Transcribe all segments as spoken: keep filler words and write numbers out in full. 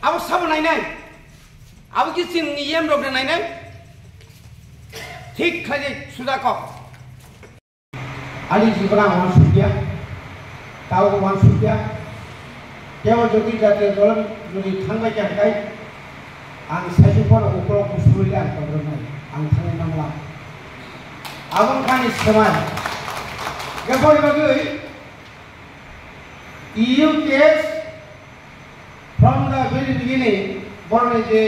Abo sabo nainai. Abo ki chini yem rok nainai. Thik khlai suda kok. Ani jibon ang wansukya, tao wansukya. Kebo jodi jatiya dol jodi thangbai kha khai, ang saisuk phano ukolok kusurwi ang tongthoknai, ang thangwi mangla. Aboni khani swmai. Keboni bagwi T U K S From the very beginning, borokni je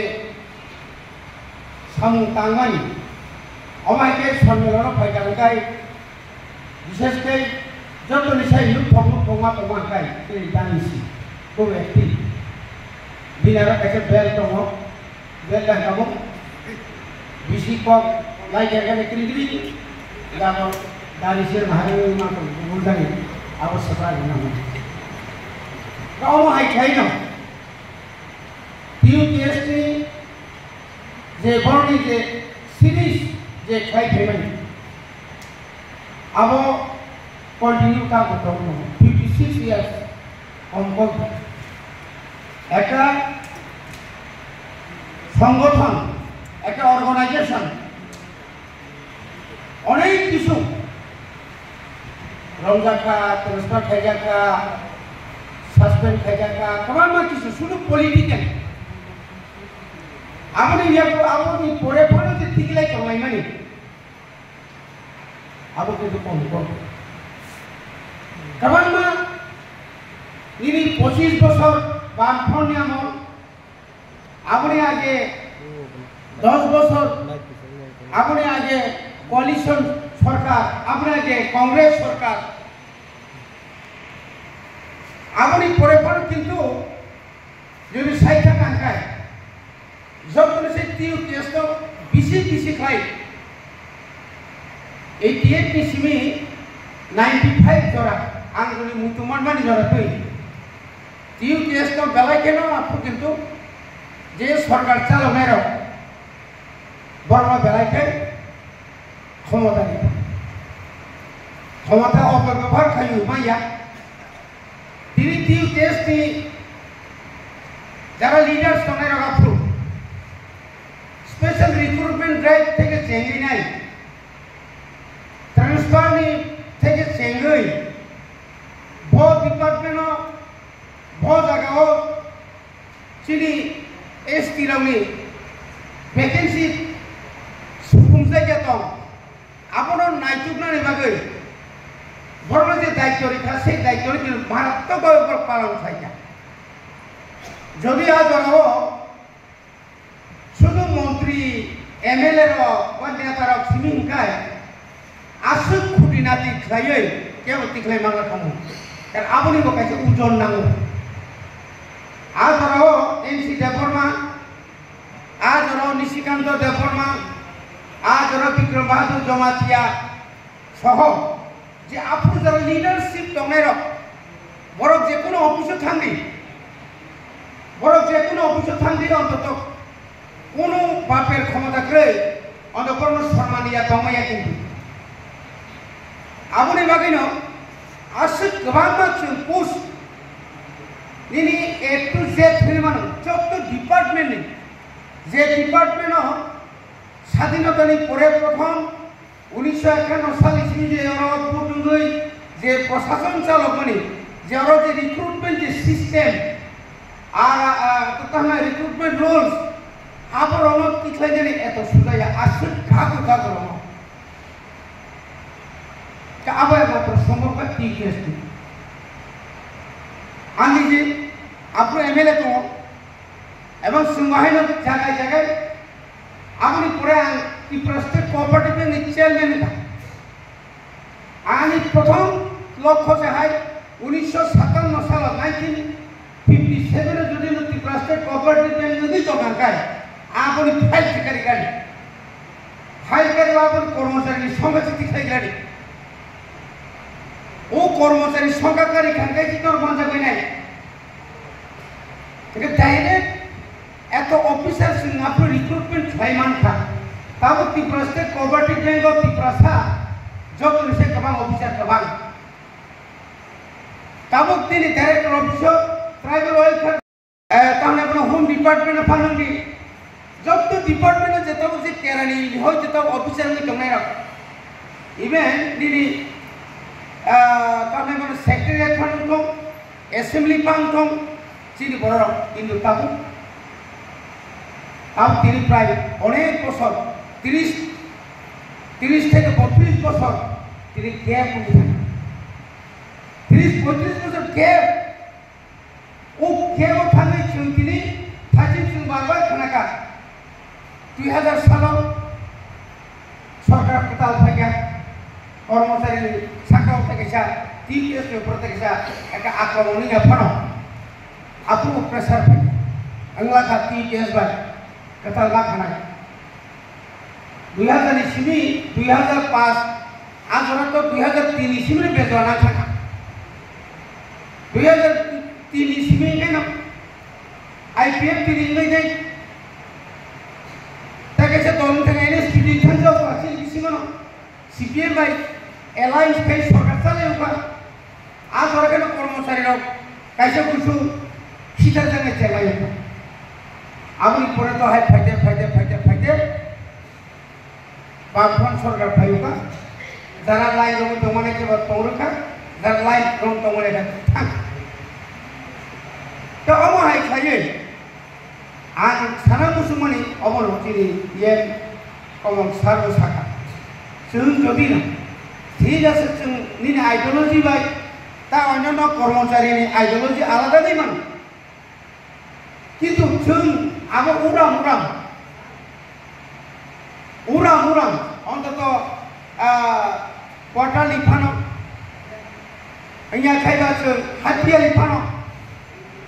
samung tangmani, omo hai khe sonmilano phai kha hwnkhe, bishesh khe jotoni sai nukhung nukhung ma tongma hwnkhe, tei dani si, bo active. Bini aro kaisa bel tongo, bel bai tongo. Bisi kok lai khe khe kiri kiri. Gabo dari sir bahari ma ko bul dari abo sabra guna. Ka omo hai khai no. T U K S ni je borni je series je khai khai mani. Abo continue ka ko tong no. Fifty six years. Hong Kong. Ekta সংগঠন, একটা organization, অনেক কিছু রমজাকা, transfer খাইজাকা, suspend খাইজাকা, kwbangma কিছু শুধু political. Aboni yago, aboni pore phano je tiglai tonglaimani. Abo kintu kom kom. Kwbangma nini pochis bosor Bamfront ni amol, aboni age dos bosor, aboni age coalition sorkar, aboni age Congress sorkar, aboni pore pore kintu Jodi saikha tangkhai, jotoni se T U K S no bisi bisi khlai, eighty eight ni simi ninety five jora, ang jodi muitu manmani jora twi, T U K S no belai kheno aphu kintu je sorkar chaloknai rok, borokno belai khe khomota rikha. Khomota opobebhar khaio manya. Tini T U K S ni jara leaders tongnai rok aphuru special recruitment drive theke chengwi nai, transfer ni theke chengwi bo department o, bo jaga o chini S T rokni vacancy suphumjak ya tong. Abono naituknani bagwi borokno je daityo rikha, sei daityo rikha marattokbhabe borok palan khlaikha. Jodi a jorao sudu montri, M L A rok ba neta rok simi hwnkhe aswk khuti nati khlaiwi kebo tikhlai mangla thango. Kar aboni bo kaisa ujon nango. A jorao M C Debbarma, a jorao Nishikanta Debbarma, a jorao Bikram Bahadur Jamatia, soho je aphuru jora leadership tongnai rok, borok je kono office o thangdi, borok je kono office o thangdi, ontoto kono baper khomota kwrwi, onto borokno sormani ya tongmaya kintu. Aboni bagwino aswk kwbangma chwng post nini A to Z hwnwi mano, jotto department ni, je department o Sadhinotani pore prothom unisho ekanno sal ising je oro vote wngwi je prosason chalokmani, je oro je recruitment je system, ar, ah, totally recruitment rules, aborokno tikhlainani eto sujaya aswk khaku khaku rokno. Ka abo ekmatro sombhob kha T K S T. Ani je aphuru M L A tongo, ebong chwng bahaino jagai jagai Aboni pore ang Tripura State Cooperative Bank ni chairman wngkha. Ani prothom lokho se hai unisho satanno salo, nineteen fifty seven o jodi no Tripura State Cooperative Bank wngwi tongkha khai, aboni file tikari gari. File kari aboni kormochari ni songkha se tikhlai gari. O kormochari songkha kari khan khai chikon manjak bai nai. Hingke direct eto officer sing apro recruitment khlai mankha. Tabuk Tripura State Cooperative Bank of Tiprasa jotoni se kwbang officer kwbang. Tabuk tini director office o tribal welfare, eh, tamni bono department o phanangdi, joto department o jeto je kerani hoi jeto officer wngwi tongnai rok, even nini, ah, tamni mano secretariat phan wngthong, assembly phan wngthong, chini borok rok, kintu tabuk, tabuk tini prai onek bosor, tris, tris theke botris bosor tini gap wngwi thang. Tris botris bosor gap. O kebo thangwi chwng tini thaiching chwng bar bar khna kha. Dui hazar salo sorkar kwtal phaikha, kormochari ni sakao thai kaisa T P S ni upor thai kaisa ekta akromon wngya phano. Aphuru pressure phai wngla kha T P S bai kwtal ma khanai. Dui hazar ni simi dui hazar paanch, ang jora to dui hazar tin ni simi bejora nang thangkha. Dui hazar tin ni simi khe no I P F T ni wngwi tei, tei kaisa dol wngkha N S P T ni thangsa o plastic bisingo no C P M bai alliance khai sorkar chalai wngkha. A jora kheno kormochari rok kaisa kusu sitar jang chelai wngkha. Aboni pore to hai phaide, phaide, phaide, phaide. Bangphang sorkar phaiyokha, jara line rok tongmani khe bo tong rwkha, jara line rok tongmani khe thang. To omo hai khlaiwi ang sana muchungmani omo rok chini yen komon sar bo sakha. Chwng jodi na thik ase chwng nini ideology bai ta onyono kormochari ni ideology alada di mano. Kintu chwng abo uram uram, uram uram, ontoto, ah, quarterly phano, wngya khaiba chwng hapyali phano,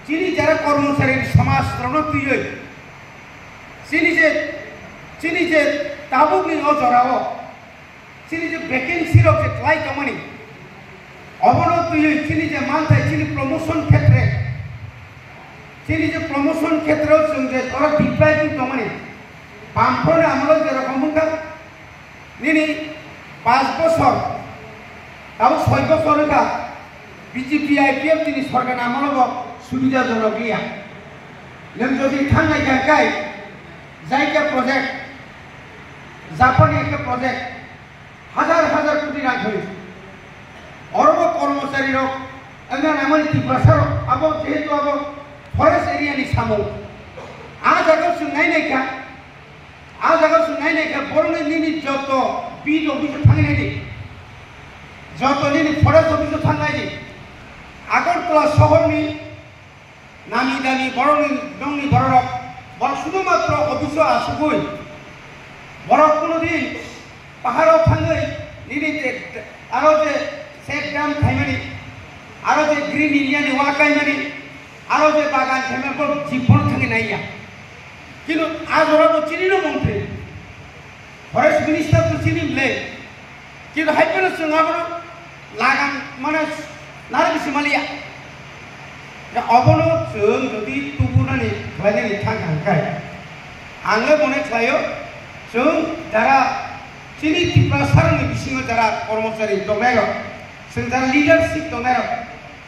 chini jara kormochari somaj rokno twiwi, chini je, chini je tabukni o jorao, chini je vacancy rok je khlai tongmani, obono twiwi chini je manthai chini promotion khetre, chini je promotion khetre o chwng je oro deprive wng tongmani, bamphoni amolo je rokom wngkha, nini paanch bosor, tabuk soi bosor wngkha, B J P I P F T ni sorkar amolo bo subida jonok liya. Nwng jodi thangnai kha kai, Jaika project, Japan ekta project, hajar hajar koti rang khoi. Oro bo kormochari rok, wngna nangmani Tiprasa rok, abo jehetu abo forest area ni samung. A jaga o chwng nai nai kha, a jaga o chwng nai nai kha, borokni nini joto beat office o thangwi nai di, joto nini forest office o thang nai di. Agartala sohor ni nami dami borokni nongni bororok, borok sudhumatro office o asugwi, borok kuno din paharo thangwi nini je, aro je check dam khaimani, aro je Green India ni wa kaimani, aro je bagan khaimani, borok jibon thangwi naiya. Kintu a jora bo chini no montri. Forest Minister to chini ble. Kintu hai phano chwng abono lagan mane naro bisi maliya. Ya obono chwng jodi tubunani khlainani thang kha hwnkhe, ang le mone khlaio chwng jara chini Tiprasa rokni bisingo jara kormochari tongnai rok, chwng jara leadership tongnai rok,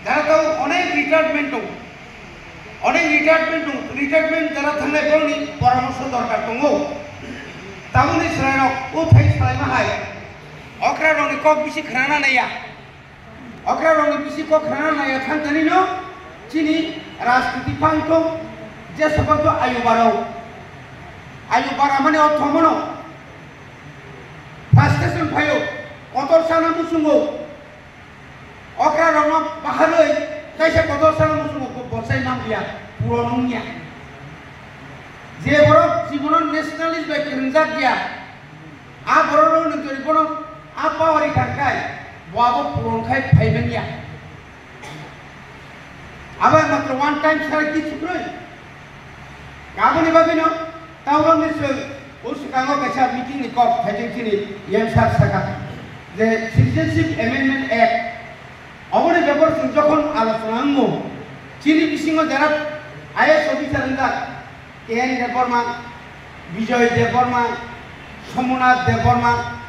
jara tau onek retirement tongo. Onek retirement tongo, retirement jara thangnai borokni poramorsho dorkar tongo. Tamoni chwrairok o thai salaima hai, okra rokni kok bisi khnana naiya. Okra rokni bisi kok khnana naiya thang tani no chini rajniti phang tong je sobo to ayu barao. Ayu bara mane o thomono frustration phaio, kotor sana muchungo. Okra rokno baharwi kaisa kotor sana muchungo bo-, bosai manliya, puron wngya. Je borok jibono nationalist bai kwrwngjak ya, a borok rok nwng jodi bono a power ri thang khai, bo abo puron khai phai manya. Abo matro one time sara kichu kwrwi. Aboni bagwino Taurangni chwng o swkango kaisa meeting ni kok phaijak chini M sir saka je Citizenship Amendment Act. Oboni bepar chwng jokhon alochona wngo, chini bisingo jara I A S officer wngjak K N Debbarma, Bijoy Debbarma, Somonath Debbarma,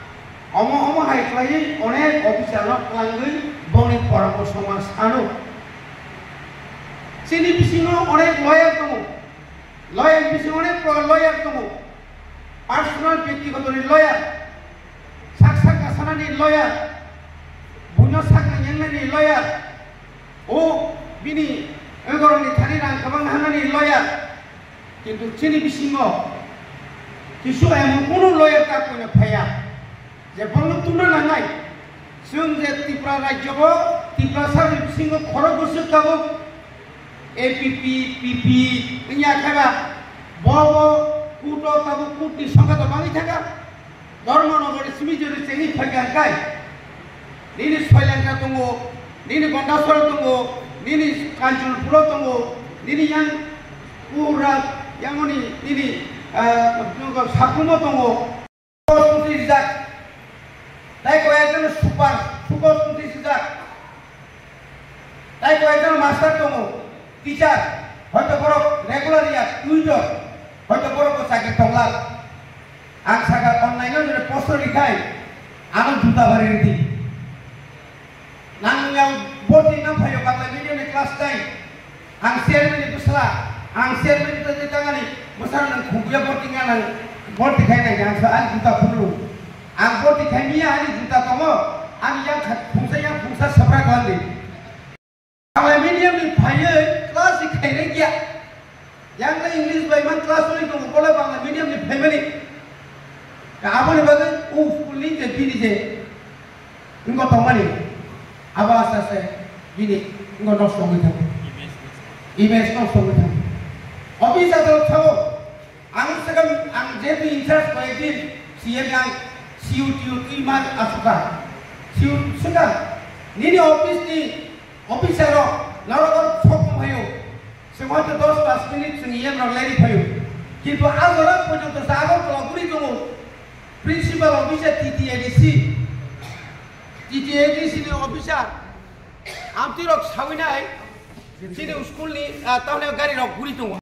omo omo hai khlaiwi onek officer no twlangwi bongni poramorsho ma sano. Chini bisingo onek lawyer tongo. Bisingo onek prokar lawyer tongo, personal, byaktigoto ni lawyer, sak sak kasanani lawyer, buino sak nangyangnani lawyer, o bini egoroni thani rang kwbang hanani lawyer, kintu chini bisingo kisu emon kunu lawyer ta koino phaiya. Je bongno tungna nangnai. Chwng je Tripura rajyo bo, Tripura sari bisingo khorok bwswk tabuk A P P, P P wngya khe ba, bo bo court o tabuk court ni songkha to bangwi thangkha. Dharmanagar simi jori chengwi phaikha hwnkhe, nini Soilankha tongo, nini Gondasora tongo, nini Kanchanpuro tongo, nini yang pura yangoni nini, ah, Sakumo tongo. Post phuti rijak. Tai koi ekjon super, super phuti rijak. Tai koi ekjon master tongo, teacher. Hoito borok regular ya, tuitor. Hoito borok bo chakri tonglak. Ang saka online o jene post rikhai, ano juta bari ridi. Nang yang borti nang phayo Bangla medium ni class nine. Ang chairman ni bwsla, ang chairman ni tangani bwsla nang khumbuya borti nang, nang borti khai nang ang sa ang juta phuru. Ang borti khai miya ani juta tongo, ani yang kha-, phungsa yang phungsa sabra khlandi. Bangla medium ni phaiwi class ni khainai kya. Yang le English bai man class ni tongo, bole Bangla medium ni phaimani. Ka aboni bagwi o school ni je bini je wngkha tongmani, abo asa se bini wngkha nosto wngwi thango. Image nosto wngwi thango. Office adalot thango. Ang swkang, ang jehetu in charge bai din C M ang C U T U twi mar asuka. C U swkang nini office ni officer rok norok sok phaio. Chwng hoito dos pas minute chwng yen rok leri phaio. Kintu a jora porjonto sa Agartala guri tongo. Principal officer T T A D C. T T A D C ni officer amtwi rok sawinai chini school ni, ah, tahone gari rok guri tongo.